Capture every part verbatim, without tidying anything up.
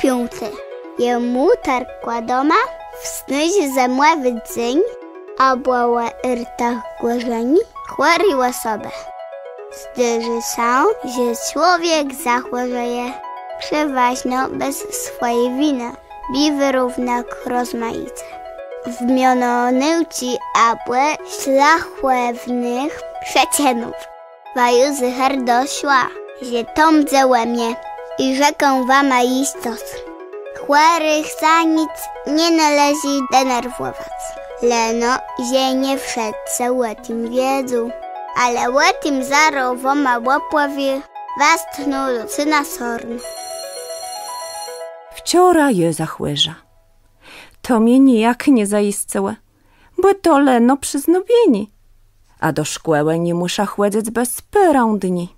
Piąté. Je mùtarkã doma w snôżi zëmòwi dzéń abò ò ôrtach gòrzeniô chòri òsobë. Zdôrzô sã, że człowiek zachòrzeje, przewôżno bez swòji winë, biwô równak rozmajice. W miono nôùczi abò szlachòwnëch przëczënów. Wa ju zycher doszła, że to mdze ò mie i rzekã wama jistotã. Chòrëch za nic nie nôleżi denerwòwac. Leno, że nie wszëtcë ò tim wiedzą. Ale ò tim zarô wama òpòwiém, westchnął do cëna sorn. Wczora jô zachòrza. To mie nijak nie zajiscëło, bò to leno przeznobienié. A do szkòłë nie mùszã chòdzëc bez pôrã dni.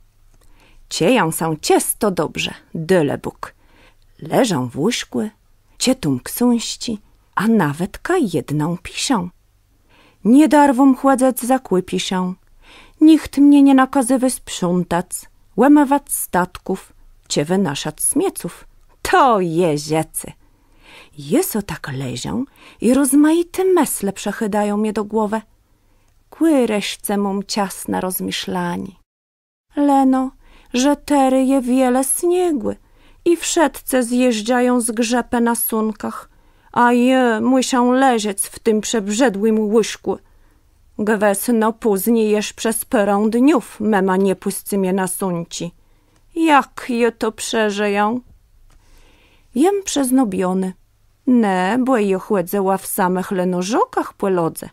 Czëjã sã czësto dobrze, dôlëbóg. Leżã w łóżkù, czëtóm ksążczi, a nawetka jedną piszã. Nie darwóm chòdzëc za kùpiszã. Nicht mie nie nakazywô sprzątac, òmëwac statków, czë wënaszac smieców. To je żëcé. Jô so tak leżã i rozmajité mëslë przëchôdają mie do głowë. Kùreszce móm czas na rozmëszlanié. Leno, że terô je wiele sniegù i wszëtcë zjéżdżają z grzëpë na sónkach, a jô mùszã leżec w tim przebrzëdłim łóżkù. Gwësno pózni jesz przez pôrã dniów mëma nie pùscy mie na sónczi. Jak jô to przeżëjã? Jem przeznobionô. Në, bò jô chòdzëła w samëch lenożokach pò lodze.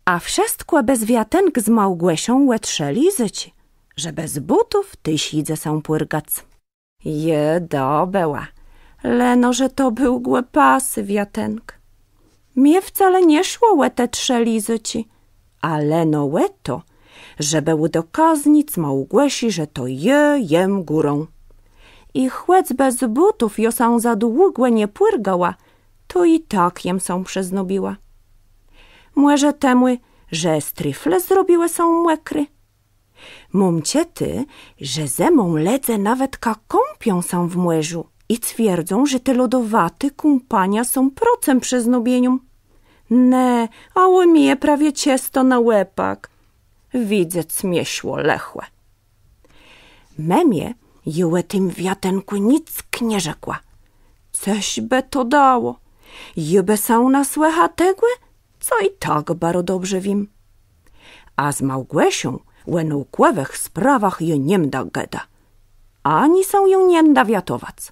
A wszëtkò bez wiatënk z Małgòsą ò trzë lizôczi, że bez bótów téż jidze sã pùrgac. Jô dobëła, leno że to béł głëpasy wiatënk. Mie wcale nie szło ò te trzë lizôczi, a leno ò to, żebë ùdokaznic Małgòsë, że to jô jem górą. I chòc bez bótów jô sã za długò nie pùrgała, to i tak jem sã przeznobiła. Mòże temù, że strëfle zrobiłë sã mòkré? Móm czëté, że zëmą lëdze nawetka kąpią sã w mòrzu i twierdzą, że te lodowaté kąpania są procëm przeznobienióm. Në, a ù mie prawie czësto na òpak. Widzec mie szło lëchò. Mëmie jô ò tim wiatënkù nick nie rzekła. Cëż bë to dało? Jô bë sã nasłëcha tegò, co i tak baro dobrze wiém. A z Małgòsą ò nôùkòwëch sprawach jô nie mdã gôda. Ani sã jô nie mdã wiatowac.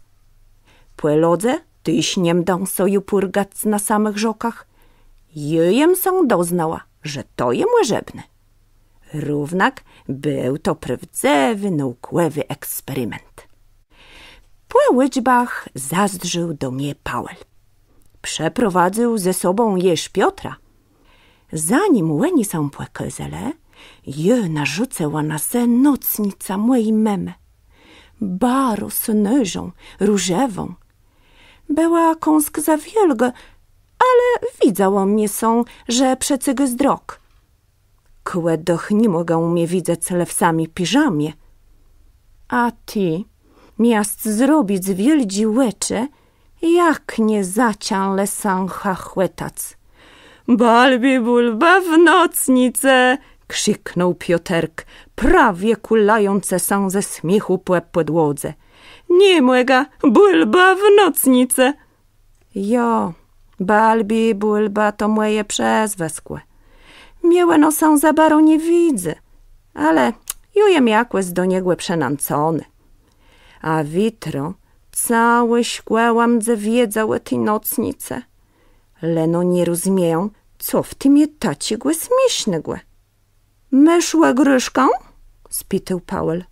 Pò lodze téż nie mdã sã jô pùrgac na samëch żokach. Jô jem sã doznała, że to je mòżebné. Równak béł to prôwdzëwi nôùkòwi eksperiment. Pò ùczbach zazdrzôł do mie Pawel. Przëprowadzył ze sobą jesz Piotra. Zanim òni sã pòkôzelë, jô narzucëła na se nocnicã mòji mëmë. Baro snôżą, różewą. Bëła kąsk za wiôlgô, ale widzało mie sã, że przecygô zdrok. Kò doch ni mògą mie widzec le w sami piżamie. A ti, miast zrobic wiôldżé òczë, jak nie zaczãlë sã chachòtac. Balbi bùlba w nocnicë! Krziknął Pioterk, prawie kùlającë sã ze smiéchù pò pòdłodze. Nie mògã, bùlba w nocnicë! Jo, Balbi bùlba to mòje przezwëskò. Mie òno sã za baro nie widzy, ale ju jem jakòs do niegò przënãconô. A witro całô szkòła mdze wiedzała ò ti nocnicë. Leno nie rozmiejã, co w tim je taczégò smiésznégò. Môsz ògrôżkã? Spitôł Pawel.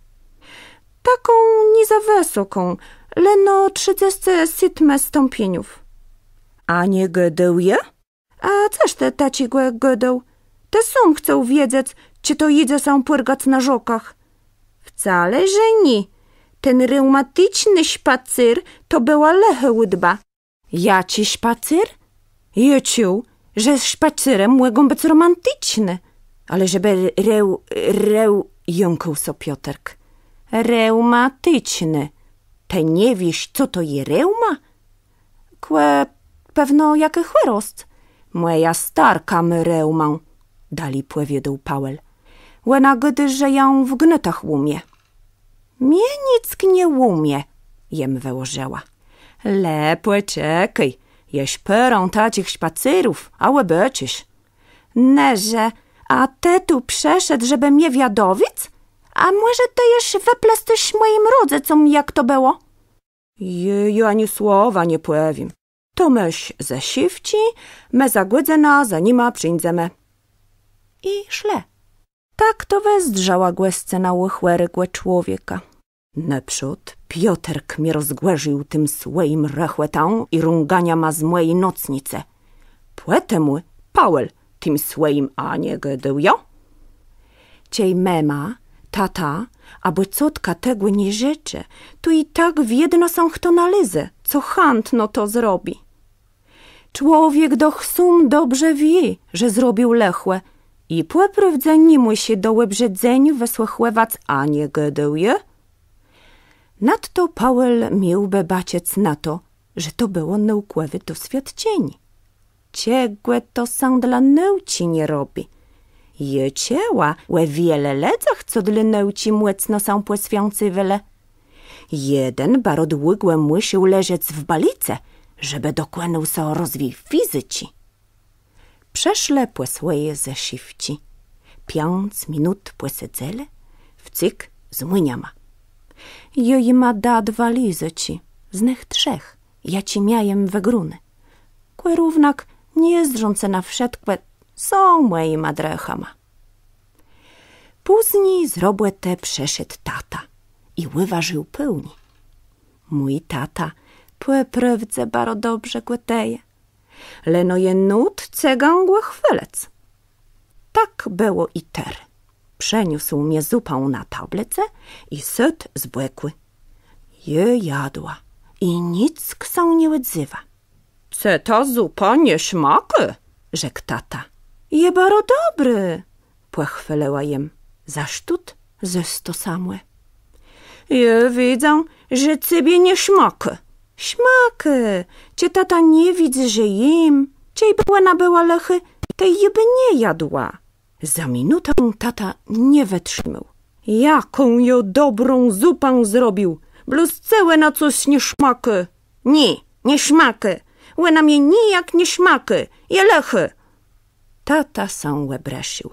Taką nié za wësoką, leno trzëdzescë sétmë stãpniów. A nie gôdôł jô? A cëż të taczégò gôdôł? Të sóm chcôł wiedzec, czë to jidze sã pùrgac na żokach. Wcale, że nié. Ten reùmaticzny szpacér to bëła lëchô ùdba. Jaczi szpacér? Jô czuł, że szpacérë mògą bëc romanticzné, ale żebë reù-, reù-, jąkôł so Pioterk. Reùmaticzné. Të nie wiész, co to je reùma? Ò, pewno jakô chòrosc. Mòja starka mô reùmã, dali pòwiôdôł Pawel. Òna gôdô, że jã w gnôtach łómie. Mie nick nie łómie, jem wëłożëła. Le pòczekôj, jesz pôrã taczich szpacérów, a òbôczisz. Nëże, a të tu przëszedł, żebë mie wiadowic? A mòże të jesz wëplestôsz mòjim rodzëcóm, jak to bëło? Jô, jô ani słowa nie pòwiém. To môsz zesziwczi, më za gòdzënã za nima przińdzemë. I szlë. Tak to wëzdrza gòscëna ù chòrégò człowieka. Nôprzód Pioterk mie rozgòrził tim swòjim rechòtã i rąganiama z mòji nocnicë. Pòtemù Pawel tim swòjim: „A nie gôdôł jô?” Czej mëma, tata abò cotka tegò nie rzecze, to i tak wiedno sã chto naléze, co chãtno to zrobi. Człowiek doch sóm dobrze wié, że zrobił lëchò, i pò prôwdze ni mùszi do òbrzëdzeniô wësłëchiwac: „A nie gôdôł jô?” Nadto Pawel miôłbë baczëc na to, że to bëło nôùkòwé doswiôdczenié. Czegò to sã dlô nôùczi nie robi. Jô czëła ò wiele lëdzach, co dlô nôùczi mòcno sã pòswiãcywelë. Jeden baro długò mùszôł leżec w balicë, żebë dokònôł sã rozwij fizyczi. Przëszlë pò swòje zesziwczi. Piãc minut pòsedzelë, wcyg z mùniama. Jô jima da dwa lizëczi z nëch trzech, jaczé mia jem wëgróné. Kò równak, nie zdrzącë na wszëtkò, są mòjima drëchama. Pózni z robòtë przëszedł tata i ùwarził pôłnié. Mój tata pò prôwdze baro dobrze gòtëje. Leno je nót cëgã gò chwalëc. Tak bëło i terô. Przëniósł mie zupã na tablëcë i sôdł z bòkù. Jô jadła i nick sã nie òdzéwa. „Cë ta zupa nie szmakô?” rzekł tata. „Je baro dobrô”, pòchwôlëła jem. Za sztót zôs to samò. „Jô widzã, że cebie nie szmakô”. „Szmakô. Czë tata nie widzy, że jém? Czejbë òna bëła lëchô, tej jô bë nie jadła”. Za minutã tata nie wëtrzimôł. „Jaką jô dobrą zupã zrobił! Blós cë òna cos nie szmakô!” „Nié, nie szmakô. Òna mie nijak nie szmakô. Je lëchô”. Tata sã òbrësził.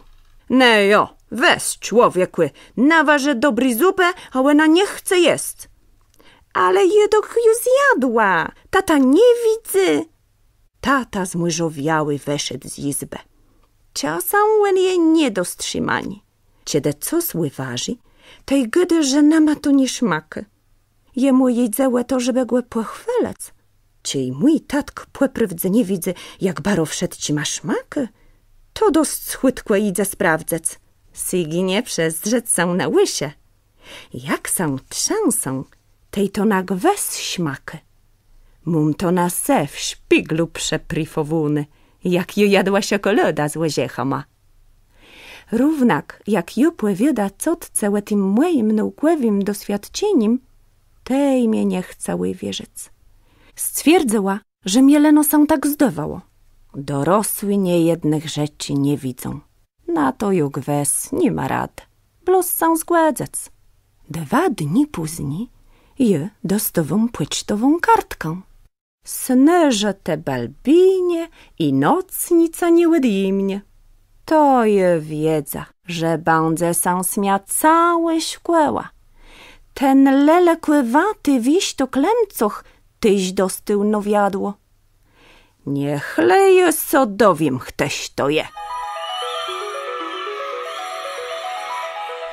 „No jo, wez, człowiekù, nawarzë dobri zupë, a òna nie chce jesc”. „Ale jô doch ju zjadła. Tata nie widzy”. Tata zmùrzowiałi wëszedł z jizbë. Czasã òn je nie do strzimaniô. Czedë cos ùwarzi, tej gôdô, że nama to nie szmakô. Jemù jidze ò to, żebë gò pòchwôlëc. Czej mój tatk pò prôwdze nie widzy, jak baro wszëtczima szmakô, to dosc chùtkò jidze sprawdzëc. Sygnie przezdrzec sã na ùszë. Jak sã trzãsą, tej to na gwës szmakô. Móm to na se w szpéglu przeprifòwóné, jak jô jadła szokòlôdã z òrzechama. Równak jak jô pòwiôda cotce ò tim mòjim nôùkòwim doswiôdczenim, tej mie nie chca ùwierzëc. Stwierdzëła, że mie leno sã tak zdôwało. Dorosłi niejednëch rzeczi nie widzą. Na to ju gwës ni ma radë. Blós sã zgòdzëc. Dwa dni pózni jô dostôwóm pòcztową kôrtkã. Snôżo të, balbinie, i nocnica nie òdjimnie. To jô wiedza, że bãdze sã smia całô szkòła. Ten lelkòwati wisztok Lemcoch téż dostôł nowiadło. Niech le jô so dowiém, chtos to je.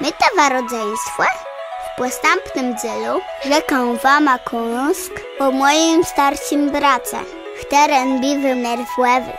Më to wa rodzeństwò. W pòstãpnym dzélu rzekã wama kąsk ò mòjim starszim brace, chtëren biwôł nerwòwi.